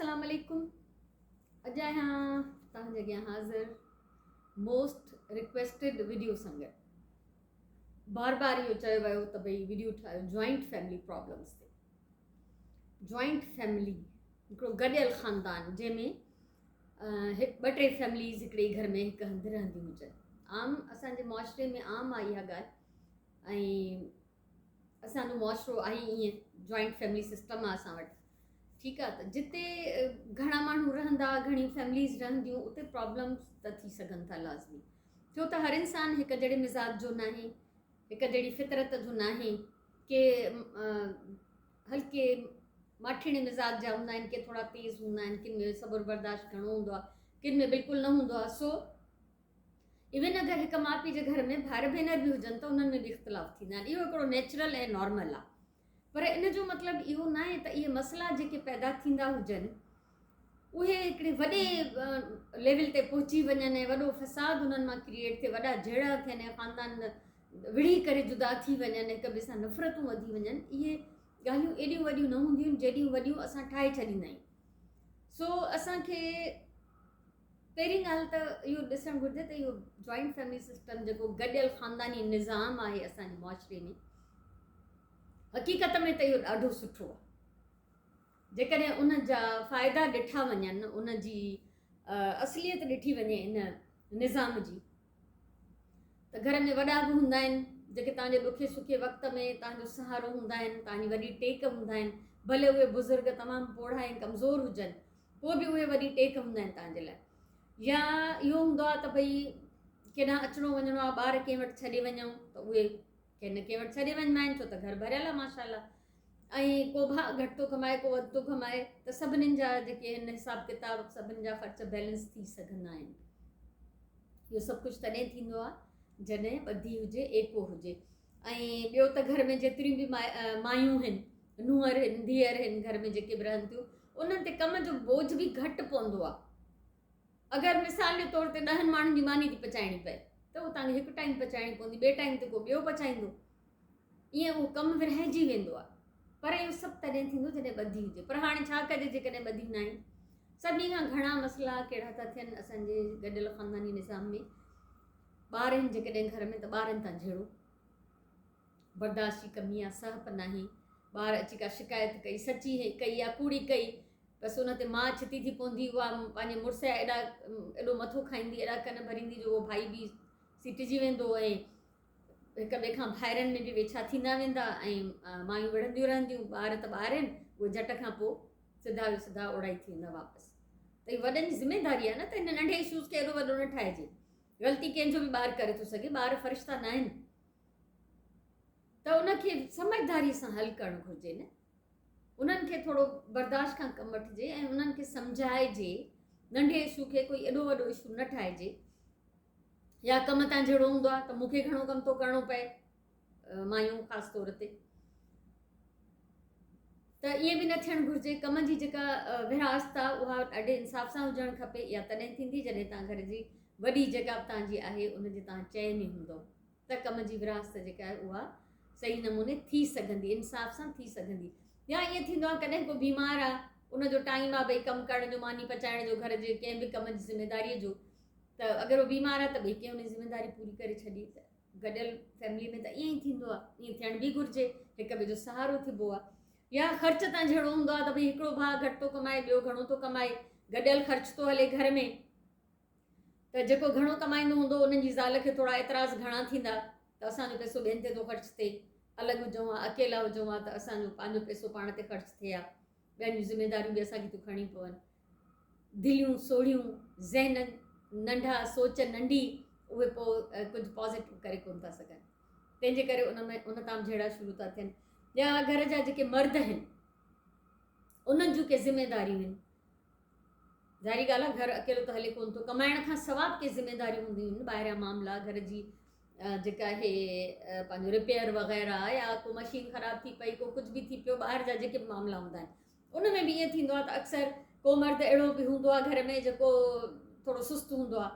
السلام عليڪم اڄ آهيان توهان جي اڳيان حاضر موسٽ ريڪويسٽيڊ وڊيو سان گڏ. بار بار اهو چيو ويو ته ڀئي وڊيو ٺاهيو جوائنٽ فيملي پرابلمس تي. جوائنٽ فيملي هڪڙو گڏيل خاندان جنهن ۾ هڪ ٻه ٽي فيمليز هڪڙي ئي گهر ۾ هڪ هنڌ رهنديون هجن. عام اسان جي معاشري ۾ عام آهي اها ڳالهه ۽ اسان جو معاشرو آهي ائين جوائنٽ فيملي سسٽم آهي اسان وٽ ٺيڪ آهي ته جتي گهڻا ماڻهو رهندا گهڻيون فيمليز رهنديون اتي پرابلمس ته ٿي سگهن ٿا لازمي ڇو ته هر انسان هڪ جهڙي مزاج جو ناهي هڪ جهڙي فطرت جو ناهي ڪي هلڪي ماٺيڻي مزاج جا هوندا آهن ڪي ٿورا تيز هوندا آهن ڪن ۾ صبر برداشت گهڻو هوندو آهي ڪن ۾ بلڪل نه هوندو آهي سو ايون اگر هڪ ماء پيء جي گهر ۾ ڀائر ڀينر به هجن ته انهن ۾ به اختلاف ٿيندا آهن. اهو هڪڙو نيچرل ۽ نارمل آهي. پر ان جو مطلب اهو ناهي ته اهي مسئلا جيڪي پيدا ٿيندا هجن اهي هڪڙي وڏي ليول تي پهچي وڃن ۽ وڏو فساد انهن مان ڪريئيٽ ٿئي، وڏا جهيڙا ٿين ۽ خاندان وڙهي ڪري جدا ٿي وڃن، هڪ ٻئي سان نفرتون وڌي وڃن. اهي ڳالهيون ايڏيون وڏيون نه هونديون آهن جيڏيون وڏيون اسان ٺاهي ڇڏيندا آهيون. سو اسان کي پهرين ڳالهه ته اهو ڏسڻ گهرجي ته اهو جوائنٽ فيملي سسٽم جيڪو گڏيل خانداني نظام آهي اسان جي معاشري ۾ حقيقت ۾ ته اهو ڏاڍو سٺو آهي جيڪڏهن ان جا فائدا ڏٺا وڃن ان جي اصليت ڏٺي وڃي ان نظام جي ته گهر ۾ وڏا به هوندا آهن جيڪي توهان جي ڏکي سکي وقت ۾ توهان جو سهارو هوندا آهن توهان جي وڏي ٽيڪ هوندا آهن ڀلي اهي بزرگ تمام پوڙها ۽ ڪمزور هجن پوء به اهي وڏي ٽيڪ هوندا آهن توهان جي لاء يا اهو هوندو آهي ته ڀئي ڪيڏانهن اچڻو وڃڻو آهي ٻار ڪنهن وٽ ڇڏي وڃون ته اهي ڪنهن نه ڪنهن وٽ ڇڏي وڃبا آهن ڇو ته گهر ڀريل آهي ماشاء الله ۽ ڪو ڀاء گهٽ ٿو ڪمائي ڪو وڌ ٿو ڪمائي ته سڀنين جا جيڪي آهن حساب ڪتاب سڀني جا خرچ بيلنس ٿي سگهندا آهن. اهو سڀ ڪجهه تڏهن ٿيندو آهي جڏهن ٻڌي هجي ايڪو هجي ۽ ٻيو ته گهر ۾ جيتريون به مايون آهن نونهر آهن ڌيئر آهن گهر ۾ جيڪي به رهن ٿيون انهن تي ڪم جو بوجهه به گهٽ پوندو آهي. اگر مثال جي طور تي ڏهن ماڻهن جي ماني ٿي پچائڻي پئي ته اهو توهان کي هڪ ٽائيم پچائڻي پوندي ٻئي ٽائيم تي ڪو ٻيو پچائيندو ائين اهو ڪم ورهائجي ويندو آهي. پر اهو سڀ تڏهن ٿيندو جڏهن ٻڌي هجي. پر هاڻي ڇا ڪجي جيڪڏهن ٻڌي ناهي. سڀني کان گهڻا مسئلا ڪهڙا ٿا ٿين اسان جي گڏيل خانداني نظام ۾ ٻار آهن جيڪڏهن گهر ۾ ته ٻارن تان جهيڙو، برداشت جي ڪمي آهي، سهپ ناهي، ٻار اچي ڪا شڪايت ڪئي، سچي ڪئي يا ڪوڙي ڪئي بس ان تي ماء ڇتي ٿي پوندي، اها پنهنجي مڙس جا ايڏا ايڏو مٿو کائيندي، ايڏا ڪن ڀريندي جو اهو ڀائي به سيٽجي ويندو ۽ هڪ ٻئي کان ڀائرن ۾ به ويڇا ٿيندا ويندا ۽ مايون وڙهنديون رهنديون، ٻار ته ٻار آهن، اهي جهٽ کان پوء سڌا جو سڌا اوڙائي ٿي ويندا واپس. ته هي وڏن جي ذميداري آهي نه ته هن ننڍي اشوز کي ايڏو وڏو نه ٺاهجي. غلطي ڪنهن جو به ٻار ڪري ٿو سگهي، ٻار فرشتا نه آهن ته ان کي سمجهداري سان حل ڪرڻ گهرجي نه. انهن کي ٿورو برداشت کان ڪم وٺجي ۽ انهن کي سمجهائجي، ننڍي اشو کي ڪوئي ايڏو وڏو اشو نه ٺاهجي. يا ڪم تان جهيڙو هوندو آهي ته مون کي گهڻو ڪم ٿو ڪرڻو پئي مايون خاص طور تي ته ائين به نه ٿيڻ گهرجي ڪم جي جيڪا ورهاست آهي اها ڏاڍي انصاف سان هجڻ کپي اها تڏهن ٿيندي جڏهن تان گهر جي وڏي جيڪا به تان جي آهي ان جي تان چئي ۾ هوندو ته ڪم جي ورهاست جيڪا آهي اها صحيح نموني ٿي سگهندي انصاف سان ٿي سگهندي يا ائين ٿيندو آهي ڪڏهن ڪو بيمار آهي ان جو ٽائيم آهي ڀئي ڪم ڪرڻ جو ماني پچائڻ جو گهر جي ڪنهن به ڪم جي ذميداري جو ته اگر هو بيمار آهي ته ٻئي ڪنهن ان جي ذميداري پوري ڪري ڇڏي ته گڏيل فيملي ۾ ته ائين ئي ٿيندو آهي ائين ٿيڻ به گهرجي هڪ ٻئي جو سهارو ٿيبو آهي يا خرچ تان جهيڙو هوندو آهي ته ڀئي هڪڙو ڀاء گهٽ ٿو ڪمائي ٻيو گهڻو ٿو ڪمائي گڏيل خرچ ٿو هلي گهر ۾ ته جيڪو گهڻو ڪمائيندو هوندو انهن جي زال کي ٿورا اعتراض گهڻا ٿيندا ته اسان جو پئسو ٻين تي ٿو خرچ ٿئي الڳ هجون ها اڪيلا هجون ها ته اسان جو پنهنجو پئسو پاڻ تي خرچ ٿئي ها ٻين جون ذميداريون به اسان کي ٿيون کڻڻيون پون دليون سوڙهيون، ذهن ننڍا، سوچ ننڍي، اهي پوء ڪجهه پازيٽو ڪري ڪونه ٿا سگهن. تنهن جي ڪري ان ۾ ان تان به جهيڙا شروع ٿا ٿين. يا گهر جا جيڪي مرد آهن، انهن جون ڪي ذميداريون آهن. ظاهري ڳالهه آهي گهر اڪيلو ته هلي ڪونه ٿو. ڪمائڻ کان سوا به ڪي ذميداريون هونديون آهن، ٻاهريان معاملا، گهر جي جيڪا آهي پنهنجو رپيئر وغيره يا ڪو مشين خراب ٿي پئي، ڪو ڪجهه به ٿي پيو، ٻاهر جا جيڪي به معاملا هوندا آهن. ان ۾ به ائين ٿيندو آهي ته اڪثر ڪو مرد اهڙو به هوندو آهي گهر ۾ جيڪو ٿورو سست هوندو آهي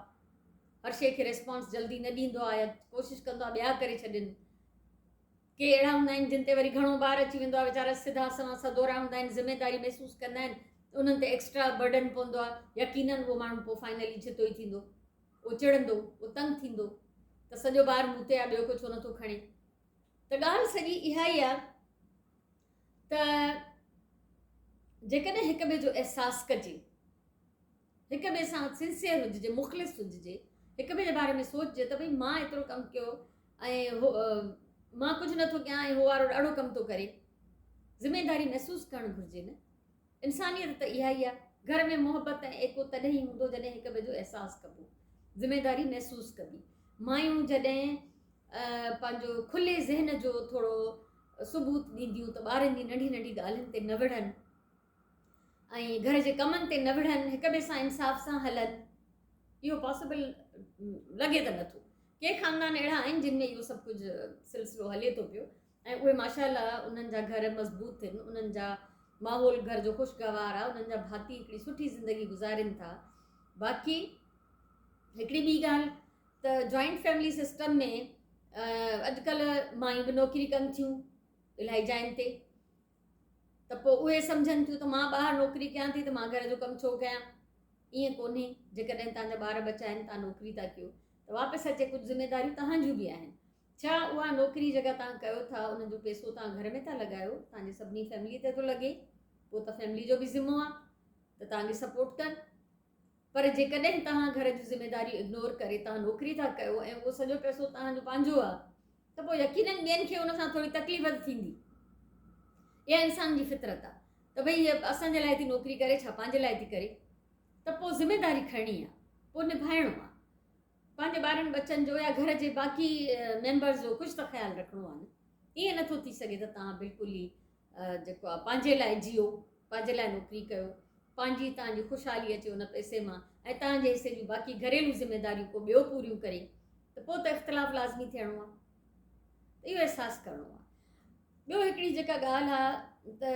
هر شيء کي ريسپانس جلدي نه ڏيندو آهي يا ڪوشش ڪندو آهي ٻيا ڪري ڇڏين. ڪي اهڙا هوندا آهن جن تي وري گهڻو بار اچي ويندو آهي ويچارا سڌا سنوان سدورا هوندا آهن ذميداري محسوس ڪندا آهن انهن تي ايڪسٽرا برڊن پوندو آهي يقينن اهو ماڻهو پوء فائنلي ڇتو ئي ٿيندو اهو چڙندو اهو تنگ ٿيندو ته سڄو بار مون تي آهي ٻيو ڪو ڇو نٿو کڻي ته ڳالهه سڄي اها ئي آهي ته جيڪڏهن هڪ ٻئي جو احساس ڪجي هڪ ٻئي سان سنسيئر هججي مخلص هججي هڪ ٻئي جي باري ۾ سوچجي ته ڀئي مان ايترو ڪم ڪيو ۽ مان ڪجهه نٿو ڪيان ۽ هو وارو ڏاڍو ڪم ٿو ڪري ذميداري محسوس ڪرڻ گهرجي نه انسانيت ته اها ئي آهي. گهر ۾ محبت ۽ ايڪو تڏهن ئي هوندو جڏهن هڪ ٻئي جو احساس ڪبو، ذميداري محسوس ڪبي. مايون جڏهن پنهنجو کلي ذهن جو ٿورو ثبوت ڏينديون ته ٻارن جي ننڍي ننڍي ڳالهين تي نه وڙهن ۽ گهر جي ڪمن تي نه وڙهن، هڪ ٻئي سان انصاف سان هلن، اهو پاسيبل لڳي ته نٿو. ڪي خاندان اهڙا آهن جن ۾ اهو سڀ ڪجهه سلسلو هلي ٿو پيو. ۽ اهي ماشاء الله انهن جا گهر مضبوط ٿين انهن جا ماحول گهر جو خوشگوار آهي انهن جا ڀاتي هڪڙي سٺي زندگي گذارين ٿا باقي هڪڙي ٻي ڳالهه ته جوائنٽ فيملي سسٽم ۾ اڄڪلهه مايون به نوڪري ڪن ٿيون الاهي جاين تي ته پوء اهي سمجهن ٿيون ته مان ٻاهر نوڪري ڪيان ٿي ته مان گهر جو ڪم ڇو ڪيان ائين ڪونهي جيڪڏهن تنهنجا ٻار ٻچا آهن تان نوڪري ٿا ڪيو ته واپس اچي ڪجهه ذميداريون تهان جون به آهن ڇا اها نوڪري جيڪا توهان ڪيو ٿا ان جو پئسو توهان گهر ۾ ٿا لڳايو توهان جي سڀني فيملي تي ٿو لڳي پوء ته فيملي جو به ذمو آهي ته توهان کي سپورٽ ڪن پر جيڪڏهن توهان گهر جون ذميداريون اگنور ڪري توهان نوڪري ٿا ڪيو ۽ اهو سڄو پئسو توهان جو پنهنجو آهي ته پوء يقينن ٻين کي ان سان ٿوري تڪليف ته ٿيندي اها انسان جي فطرت آهي ته ڀئي اسان جي لاء ٿي نوڪري ڪري ڇا پنهنجي لاء ٿي ڪري ته پوء ذميداري کڻڻي آهي پوء نڀائڻو آهي پنهنجي ٻارن ٻچن جو يا گهر جي باقي ميمبرز جو ڪجهه ته خيال رکڻو آهي نه ائين نٿو ٿي سگهي ته توهان بلڪل ئي جيڪو آهي پنهنجي لاء جيئو پنهنجي لاء نوڪري ڪيو پنهنجي توهان جي خوشحالي اچي ان پئسي مان ۽ توهان جي حصي جون باقي گهريلو ذميداريون ڪو ٻيو پوريون ڪري ته پوء ته اختلاف لازمي ٿيڻو آهي ته اهو احساس ڪرڻو آهي ٻيو هڪڙي جيڪا ڳالهه آهي ته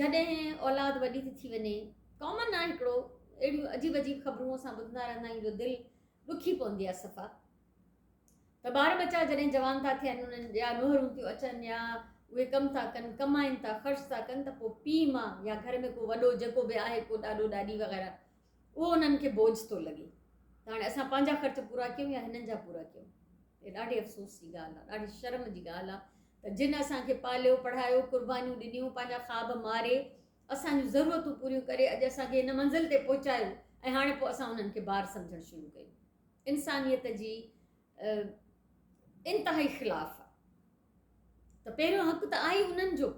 جڏهن اولاد وڏي ٿي ٿي وڃي، ڪامن آهي هڪڙو اهڙيون عجيب عجيب خبرون اسان ٻڌندا رهندا آهيون جو دل ڏکي پوندي آهي صفا ته ٻار ٻچا جڏهن جوان ٿا ٿين انهن يا نوهرون ٿيون اچن يا اهي ڪم ٿا ڪن ڪمائن ٿا خرچ ٿا ڪن ته پوء پيء ماء يا گهر ۾ ڪو وڏو جيڪو به آهي ڪو ڏاڏو ڏاڏي وغيره اهو انهن کي بوجھ ٿو لڳي ته هاڻي اسان پنهنجا خرچ پورا ڪيون يا هنن جا پورا ڪيون هي ڏاڍي افسوس جي ڳالهه آهي ڏاڍي شرم جي ڳالهه آهي ته جن اسان کي پاليو پڙهايو قربانيون ڏنيون پنهنجا خواب ماري اسان جون ضرورتون پوريون ڪري اڄ اسان کي هن منزل تي پهچايو ۽ هاڻي پوء اسان انهن کي بار سمجهڻ شروع ڪيون انسانيت جي انتهائي خلاف آهي ته پهريون حق ته آهي انهن جو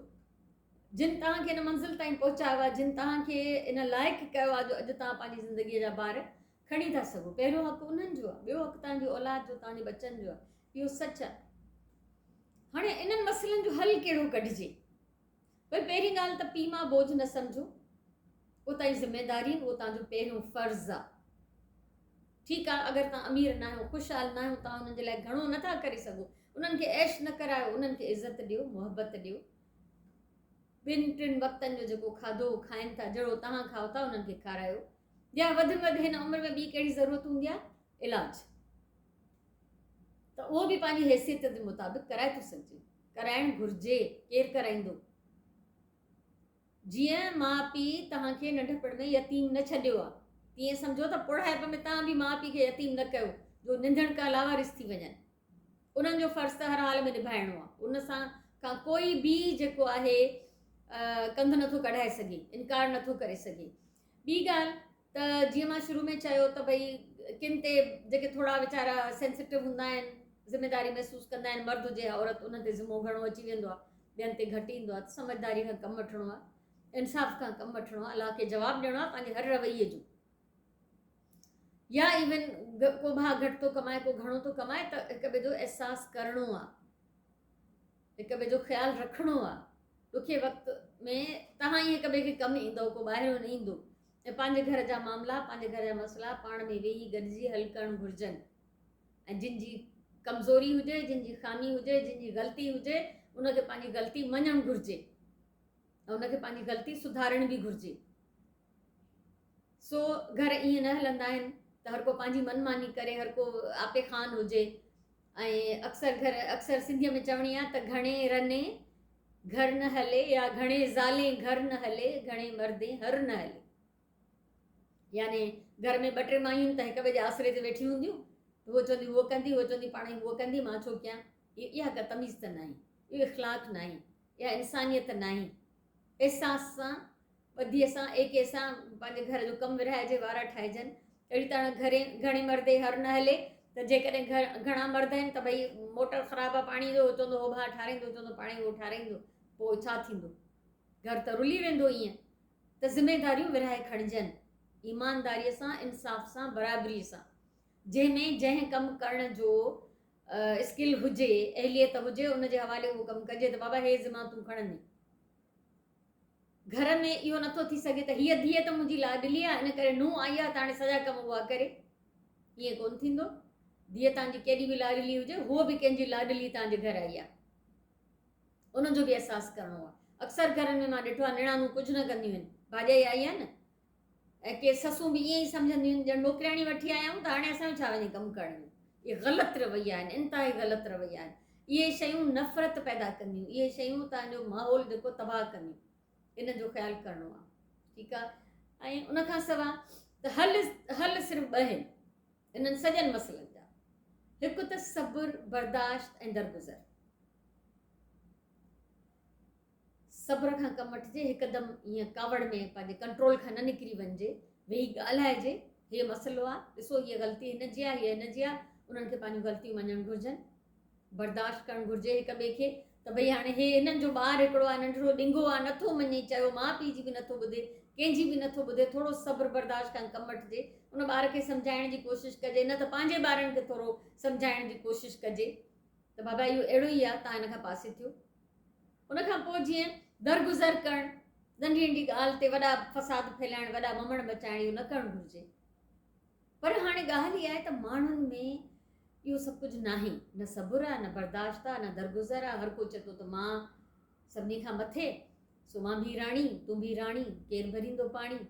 جن توهان کي هن منزل تائين پهچايو آهي جن توهان کي ان لائق ڪيو آهي جو اڄ توهان پنهنجي زندگيء جا بار کڻي ٿا سگهو. پهريون حق انهن جو آهي، ٻيو حق توهان جي اولاد جو، توهان جي ٻچن جو آهي. اهو سچ آهي. هاڻي انهن مسئلن جو حل ڪهڙو ڪڍجي؟ ڀئي پهرين ڳالهه ته پيء ماء بوجهه نه سمجهو. اهو توهان جي ذميداري آهن، اهو توهان جو پهريون فرض آهي. ٺيڪ آهي اگر توهان امير نه آهيو، خوشحال نه آهيو، توهان انهن جي لاء گهڻو نه ٿا ڪري سگهو، انهن کي عيش نه ڪرايو، انهن کي عزت ڏيو، محبت ڏيو. ٻن ٽن وقتن جو جيڪو کاڌو کائن ٿا، جهڙو توهان کائو ٿا، انهن کي کارايو. يا وڌ ۾ وڌ هن عمر ۾ ٻي ڪهڙي ضرورت هوندي آهي علاج ته اهو به پنهنجي حيثيت جي مطابق ڪرائي ٿو سگهجي ڪرائڻ گهرجي ڪير ڪرائيندو جيئن ماء پيء توهان کي ننڍپڻ ۾ يتيم نه ڇڏيو آهي تيئن سمجهو ته پوڙهائپ ۾ توهان به ماء پيء کي يتيم نه ڪيو جو ننڌڻ کان لاوارث ٿي وڃن انهن جو فرض ته هر حال ۾ نڀائڻو آهي ان سان کان ڪوئي به جيڪو آهي ڪنڌ نٿو ڪڍائي سگهي انڪار نٿو ڪري سگهي ٻي ڳالهه ته جيئن مان شروع ۾ چيو ته ڀئي ڪن تي جيڪي ٿورا ويچارا سينسٽو هوندا آهن ذميداري محسوس ڪندا آهن مرد هجي يا عورت انهن تي ذمو گهڻو اچي ويندو آهي ٻين تي گهٽ ايندو آهي ته سمجهداري کان ڪم وٺڻو آهي انصاف کان ڪم وٺڻو آهي الله کي جواب ڏيڻو آهي پنهنجي هر رويي جو يا ايون ڪو ڀاء گهٽ ٿو ڪمائي ڪو گهڻو ٿو ڪمائي ته هڪ ٻئي جو احساس ڪرڻو آ هڪ ٻئي جو خيال رکڻو آ ڏکي وقت ۾ توهان ئي هڪ ٻئي کي ڪم ايندو ڪو ٻاهريون نه ايندو ۽ پنهنجي گهر جا معاملا پنهنجي گهر جا مسئلا پاڻ ۾ ويهي گڏجي حل ڪرڻ گهرجن ۽ جن جي ڪمزوري هجي جن جي خامي هجي جن جي غلطي هجي ان کي پنهنجي غلطي مڃڻ گهرجي ۽ ان کي پنهنجي غلطي سڌارڻ به گهرجي سو گهر ائين نه هلندا آهن ته هر ڪو پنهنجي من ماني ڪري هر ڪو آپي خان هجي ۽ اڪثر گهر اڪثر سنڌيء ۾ چوڻي آهي ته گهڻي رني گهر نه هلي يا گهڻي زالين گهر نه هلي، گهڻي مردين هر نه هلي. يعني گهر ۾ ٻه ٽي مايون ته هڪ ٻئي جي آسري تي ويٺيون هونديون، هوء چوندي هوء ڪندي، هوء چوندي پاڻ ئي هوء ڪندي، مان ڇو ڪيان؟ اها ڪا تميز ته ناهي، اهو اخلاق ناهي، اها انسانيت ناهي. احساس سان، ٻڌيء سان، ايڪي سان پنهنجي گهر جو ڪم ورهائجي، وارا ٺاهجن. اهڙي طرح گهري گهڻي مردي هر نه هلي ته جيڪڏهن گهر گهڻا مرد آهن ته ڀئي موٽر خراب آهي پاڻي جو، هو چوندو هو ڀاء ٺاراهيندو، هو چوندو پاڻي هو ٺاراهيندو، پوء ڇا ٿيندو؟ گهر ته رلي ويندو ائين. ته ذميداريون ورهائي کڻجن، ايمانداريء سان، انصاف سان، برابريء سان، جنهن ۾ جنهن ڪم ڪرڻ جو اسڪل هجي، اهليت هجي، ان جي حوالي اهو ڪم ڪجي ته بابا هي ذما تون کڻندين. گهر ۾ اهو نٿو ٿي سگهي ته هيء ڌيء ته منهنجي لاڏلي آهي، ان ڪري نونهن آئي آهي ته هاڻي سڄا ڪم اها ڪري. ائين ڪونه ٿيندو. ڌيء توهان جي ڪيڏي به لاڏلي هجي، هوء به ڪنهن جي لاڏلي توهان جي گهر آئي آهي. ان جو به احساس ڪرڻو آهي. اڪثر گهرن ۾ مان ڏٺو آهي نڻانون ڪجهه نه ڪنديون آهن. ڀاڄائي آئي آهي نه ۽ ڪي سسون به ائين ئي سمجهنديون آهن ڄڻ نوڪرياڻي وٺي آيا آهيون ته هاڻي اسان جو ڇا وڃي ڪم ڪرڻ ڏيون. اهي غلط رويا آهن، انتهائي غلط رويا آهن. اهي شيون نفرت پيدا ڪنديون، اهي شيون توهان جو ماحول جيڪو تباهه ڪنديون. ان جو خيال ڪرڻو آهي. ٺيڪ آهي ۽ ان کان سواء ته حل حل صرف ٻه آهن انهن سڄن مسئلن جا. هڪ ته صبر، برداشت ۽ درگذر. صبر کان ڪم وٺجي، هڪدم ائين ڪاوڙ ۾ پنهنجي ڪنٽرول کان نه نڪري وڃجي، ويهي ڳالهائجي، هيء مسئلو آهي، ڏسو هيء غلطي هن جي آهي، هيء هن جي آهي، انهن کي پنهنجون غلطيون مڃڻ گهرجن، برداشت ڪرڻ گهرجي هڪ ٻئي کي ته ڀئي هاڻي هي هنن جو ٻار هڪڙو آهي، ننڍڙو ڏنگو آهي، نٿو مڃي، چيو ماء پيء جي به نٿو ٻڌي، ڪنهن جي به نٿو ٻڌي، ٿورو صبر برداشت کان ڪم وٺجي، ان ٻار کي سمجهائڻ جي ڪوشش ڪجي، نه ته پنهنجي ٻارن کي ٿورو سمجهائڻ جي ڪوشش ڪجي. ته بابا اهو اهڙو ئي آهي تان هن کان پاسي ٿيو. ان کان پوء جيئن درگذر ڪرڻ، ننڍي ننڍي ڳالهه تي وڏا فساد ڦهلائڻ، وڏا ممڻ مچائڻ اهو نه ڪرڻ گهرجي. پر هاڻي ڳالهه اها آهي ته ماڻهن ۾ اهو سڀ ڪجهه ناهي، نه صبر آهي، نه برداشت آهي، نه درگذر آهي، هر ڪو چئي ٿو ته مان سڀني کان مٿي، سو مان به راڻي، تون به راڻي، ڪير ڀريندو پاڻي؟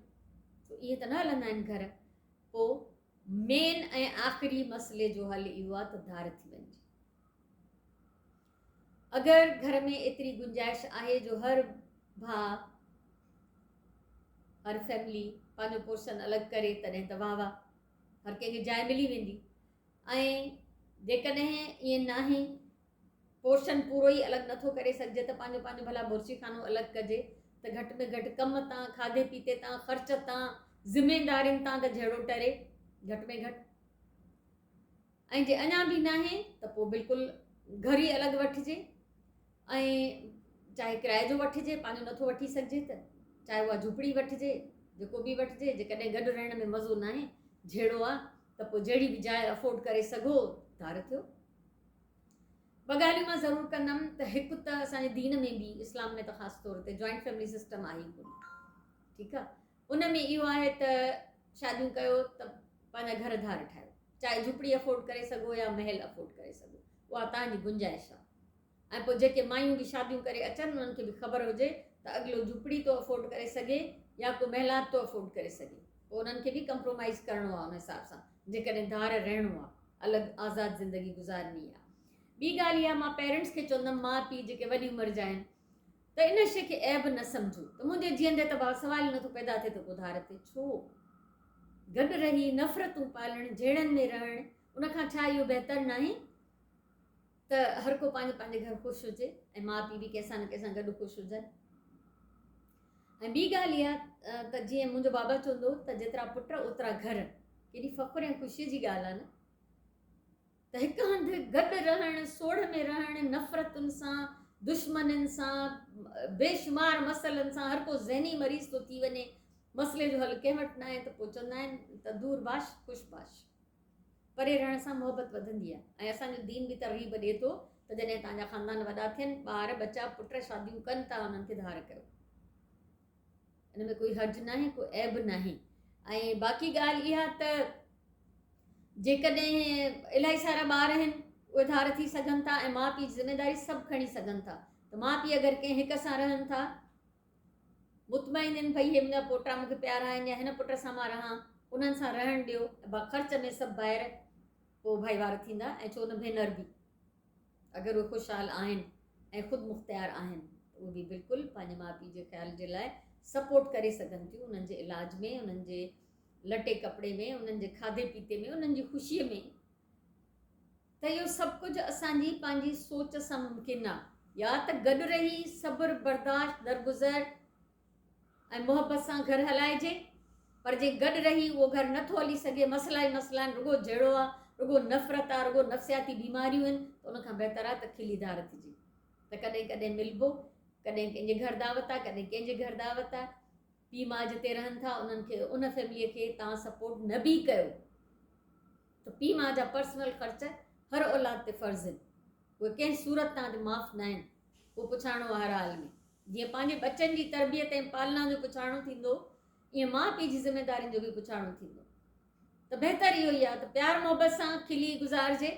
سو ائين ته نه هلندا آهن گهر. پوء مين ۽ آخري مسئلي جو حل اهو آهي ته ڌار ٿي وڃجي. اگر گهر ۾ ايتري گنجائش آهي جو هر ڀاء هر فيملي پنهنجو پورشن الڳ ڪري تڏهن ته واهه واهه هر ڪنهن کي جاء ملي ويندي ۽ جيڪڏهن ائين ناهي پورشن پورو ئي الڳ نٿو ڪري سگهجي ته پنهنجو پنهنجو ڀلا بورچي خانو الڳ ڪجي ته گهٽ ۾ گهٽ ڪم تان، کاڌي پيتي تان، خرچ تان، ذميدارين تان ته جهيڙو ٽري گهٽ ۾ گهٽ ۽ جي اڃا به ناهي ته پوء بلڪل گهر ئي الڳ وٺجي ۽ چاهي ڪرائي جو وٺجي پنهنجو نٿو وٺي سگهجي ته چاهي اها جهوپڙي وٺجي جيڪو به وٺجي جيڪڏهن گڏ رهڻ ۾ مزو ناهي جهيڙو آ ته پوء جهڙي به جاء افورڊ ڪري سگهو ڌار ٿيو. ٻه ڳالهيون مان ضرور ڪندم ته هڪ ته اسان جي دين ۾ به اسلام ۾ ته خاص طور تي جوائنٽ فيملي سسٽم آهي ئي ڪونه ٺيڪ آهي ان ۾ اهو آهي ته شاديون ڪيو ته پنهنجا گهر ڌار ٺاهيو چاهي جهوپڙي افورڊ ڪري سگهو يا محل افورڊ ڪري سگهو اها تان جي گنجائش آهي ۽ پوء جيڪي مايون به شاديون ڪري اچن انهن کي به خبر هجي ته اڳلو جهوپڙي ٿو افورڊ ڪري سگهي يا ڪو محلات ٿو افورڊ ڪري سگهي پوء انهن کي به ڪمپرومائز ڪرڻو آهي ان حساب سان جيڪڏهن ڌار رهڻو آهي الڳ آزاد زندگي گذارڻي آ. ٻي ڳالهه اها مان پيرنٽس کي چوندم ماء پيء جيڪي وڏي عمر جا آهن ته ان شيء کي عيب نه سمجهو ته منهنجي جيئندي ته ڀاء سوال ئي نٿو پيدا ٿئي ته ڪو ڌار ٿئي ڇو گڏ رهي نفرتون پالڻ جهيڙن ۾ رهڻ ان کان ڇا اهو بهتر ناهي ته هر ڪو پنهنجي پنهنجي گهر خوش هجي ۽ ماء پيء به ڪنهن سان نه ڪنهن سان گڏ خوش هجن ۽ ٻي ڳالهه اها ته جيئن منهنجو بابا چوندو هو ته جيترا پٽ اوترا گهر. ڪيڏي فخر ۽ خوشيء جي ڳالهه آهي نه ته هڪ هنڌ گڏ رهڻ، سوڙهه ۾ رهڻ، نفرتن سان، دشمنين سان، بيشمار مسئلن سان هر ڪو ذهني مريض ٿو ٿي وڃي، مسئلي جو حل ڪنهن وٽ ناهي ته پوء چوندا آهن ته دور باش خوش باش. پري رهڻ سان محبت وڌندي آهي ۽ اسان جو دين به ترغيب ڏئي ٿو ته جڏهن توهان جا خاندان وڏا ٿين، ٻار، ٻچا، پٽ شاديون ڪن ته انهن کي ڌار ڪيو. ان ۾ ڪوئي حرج ناهي، ڪو عيب ناهي ۽ باقي ڳالهه اها ته جيڪڏهن الاهي سارا ٻار آهن اهي ڌار ٿي سگهن ٿا ۽ ماء پيء جي ذميداري سڀ کڻي سگهن ٿا ته ماء پيء اگر ڪنهن هڪ سان رهن ٿا مطمئن آهن ڀئي هي منهنجا پوٽا مون کي پيارا آهن يا هن پٽ سان مان رهان انهن سان رهڻ ڏيو با خرچ ۾ سڀ ڀائر پوء ڀائيوار ٿيندا ۽ ڇو نه ڀينر به اگر اهي خوشحال آهن ۽ خود مختيار آهن ته اهي به بلڪل پنهنجي ماء پيء جي خيال جي لاء سپورٽ ڪري سگهن ٿيون انهن جي علاج ۾ انهن جي لٽي ڪپڙي ۾ انهن جي کاڌي پيتي ۾ انهن جي خوشيء ۾. ته اهو سڀ ڪجهه اسان جي پنهنجي سوچ سان ممڪن آ. يا ته گڏ رهي صبر، برداشت، درگذر ۽ محبت سان گهر هلائجي پر جي گڏ رهي اهو گهر نه ٿو هلي سگهي، مسئلا ئي مسئلا آهن، رڳو جهيڙو آ، رڳو نفرت آ، رڳو نفسياتي بيماريون آهن ته ان کان بهتر آ ته کلي ڌار ٿجي ته ڪڏهن ڪڏهن ملبو، ڪڏهن ڪنهن جي گهر دعوت آ، ڪڏهن ڪنهن جي گهر دعوت آ، پيء ماء جتي رهن ٿا انهن کي ان فيمليء کي توهان سپورٽ نه به ڪيو ته پيء ماء جا پرسنل خرچ هر اولاد تي فرض آهن، اهي ڪنهن صورت توهان تي معاف ناهن، اهو پڇاڻو آ هر حال ۾. جيئن پنهنجي ٻچن جي تربيت ۽ پالنا جو پڇاڻو ٿيندو، ايئن ماء پيء جي ذميدارين جو به پڇاڻو ٿيندو. ته بهتر اهو ئي آهي ته پيار محبت سان کلي گذارجي،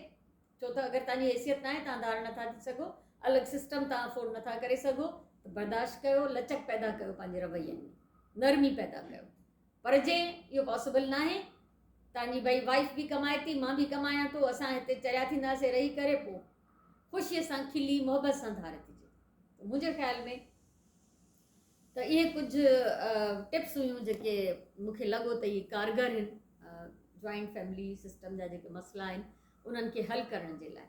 ڇو ته اگر توهان جي حيثيت ناهي، توهان ڌار نٿا ٿي سگهو، الڳ سسٽم توهان افورڊ نٿا ڪري سگهو ته برداشت ڪيو، لچڪ پيدا ڪيو پنهنجي روين ۾، نرمي پيدا ڪيو. پر جي اهو پاسيبل ناهي، توهان جي ڀئي وائيف به ڪمائي ٿي، مان به ڪمايان ٿو، اسان هتي چريا ٿينداسين رهي ڪري، پوء خوشيء سان کلي محبت سان ڌار ٿجي. ته منهنجي خيال ۾ ته اهي ڪجهه ٽپس هيون جيڪي مون کي لڳو ته اهي ڪارگر آهن جوائنٽ فيملي سسٽم جا جيڪي مسئلا آهن انهن کي حل ڪرڻ جي لاء.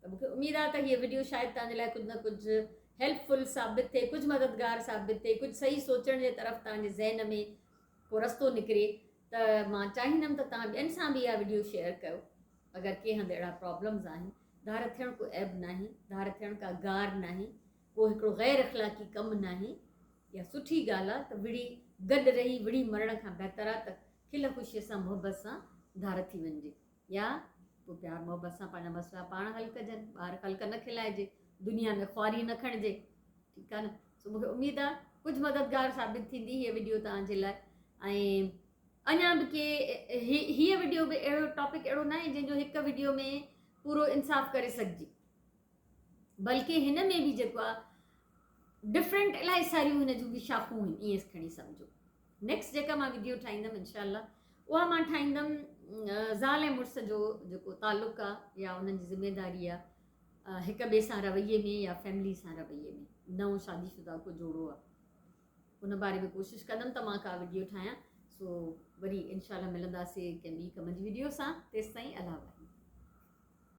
ته مون کي اميد آهي ته هيء وڊيو شايد توهان جي لاء ڪجهه نه ڪجهه هيلپ فل ثابت ٿئي، ڪجهه مددگار ثابت ٿئي، ڪجهه صحيح سوچڻ جي طرف توهان جي ذهن ۾ ڪو رستو نڪري. ته مان چاهيندم ته توهان ٻين سان به اها وڊيو شيئر ڪيو اگر ڪنهن هنڌ اهڙا پرابلمز آهن. ڌار ٿيڻ ڪو عيب ناهي، ڌار ٿيڻ ڪا گار ناهي، ڪو هڪڙو غير اخلاقي ڪم ناهي. اها سٺي ڳالهه آهي ته وڙهي گڏ رهي وڙهي مرڻ کان بهتر آهي ته کل خوشيء سان محبت سان ڌار ٿي وڃجي يا پوء پيار محبت سان پنهنجا مسئلا پاڻ حل ڪجن، ٻاهر خلق نه کلائجي، دنيا ۾ خواري نه کڻجي. ٺيڪ آهي نه؟ سو مونکي اميد آهي ڪجهه مددگار ثابت ٿيندي هيء وڊيو توهان جي لاء ۽ اڃا به ڪي هيء وڊيو به اهڙو ٽاپڪ اهڙو ناهي جنهن جو هڪ وڊيو ۾ پورو انصاف ڪري سگهجي، بلڪه هن ۾ به جيڪو آهي ڊفرنٽ الاهي ساريون هن جون به شاخون آهن، ائين کڻي سمجهو. نيڪسٽ جيڪا مان وڊيو ٺاهيندم انشاء الله اها مان ٺاهيندم زال ۽ مڙس جو جيڪو تعلق آهي يا انهن جي ذميداري آهي هڪ ٻئي سان رويي ۾ يا فيملي سان رويي ۾، نئون شادي شده ڪو جوڙو آهي ان باري ۾ ڪوشش ڪندم ته مان ڪا وڊيو ٺاهيان. سو وري انشاء الله ملنداسي ڪنهن ٻي ڪم جي وڊيو سان، تيستائين الله واهي.